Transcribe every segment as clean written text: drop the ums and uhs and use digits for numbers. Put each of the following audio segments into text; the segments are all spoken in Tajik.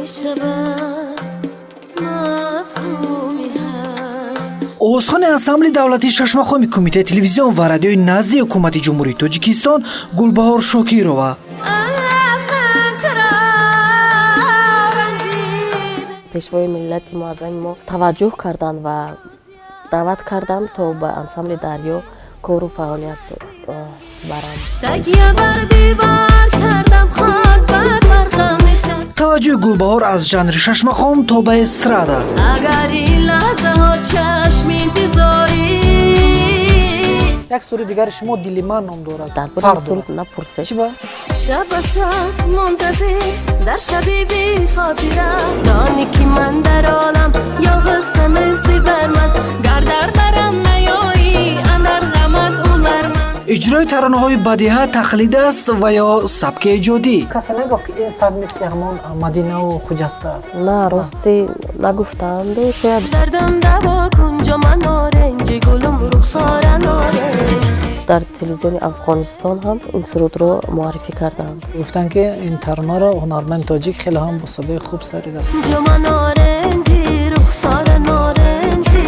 Мешавад мафҳуми ҳар Овозхони ансамбли давлатии шашмақоми Кумитаи телевизион ва радиои назди Ҳукумати Ҷумҳурии Тоҷикистон Гулбаҳор Шокирова. Аз ман чаро ранҷида? Пешвои миллати муаззами мо таваҷҷӯҳ карданд ва даъват карданд, то ба ансамбли «Дарё» кору фаъолият барам. Такя бар девор кардам, хок бар барқам нишаст. Таваҷҷӯҳи Гулбаҳор аз жанри шашмақом то ба эстрада. Агар ин лаҳзаҳо чашм интизорӣ. Як суруди дигари шумо «Дили ман» ном дорад. Дар бораи Фарқ суруд дорад. напурсед. Чӣ ба? Шаб ба шаб мунтазир дар шаби бехотира, дони ки ман дар олам ёлғизам бар ман, гар дар барам наёӣ, андар ғамат уларман. Иҷрои таронаҳои бадиҳа тақлид аст ва ё сабки эҷодӣ? Касе нагуфт, ки ин сабк мисли ҳамон Мадинаву Хуҷаста аст? На, рости нагуфтанду шояд. Дардам даво кун, ҷома норинҷи, гулум рухсора норинҷ. Дар телевизиони Афғонистон ҳам ин сурудро муаррифӣ карданд. Гуфтанд, ки ин таронаро ҳунарманди тоҷик хеле ҳам бо садои хуб саридааст. Ҷома норинҷи, рухсора норинҷи.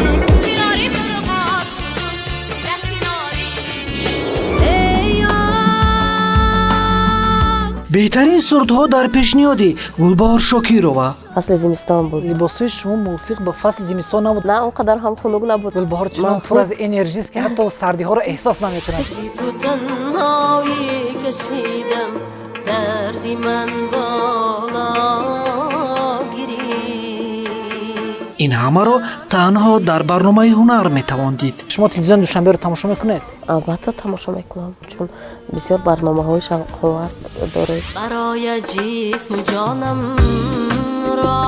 Фирори мурғоб шуду дасти норинҷӣ. Эй ёр. Беҳтарин сурудҳо дар пешниҳоди Гулбаҳор Шокирова. Фасли зимистон буд. Либосҳои шумо мувофиқ ба фасли зимистон набуд. На, он қадар ҳам хунук набуд. Гулбаҳор чунон Ман пур аз энержист, ки ҳатто сардиҳоро эҳсос намекунад. Ту танҳоӣ кашидам, дарди ман боло гирифт. Ин ҳамаро танҳо дар барномаи «Ҳунар» метавон дид. Шумо телевизиони Душанберо тамошо мекунед? Албатта, тамошо мекунам, чун бисёр барномаҳои шавқовар доред. Барои ҷисму ҷонам ро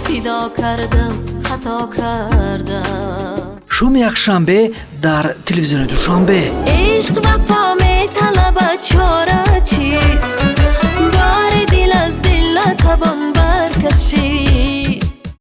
фидо кардам, хато кардам. Шоми якшанбе дар телевизиони Душанбе. Ишқ вафо металабад, чора чӣ?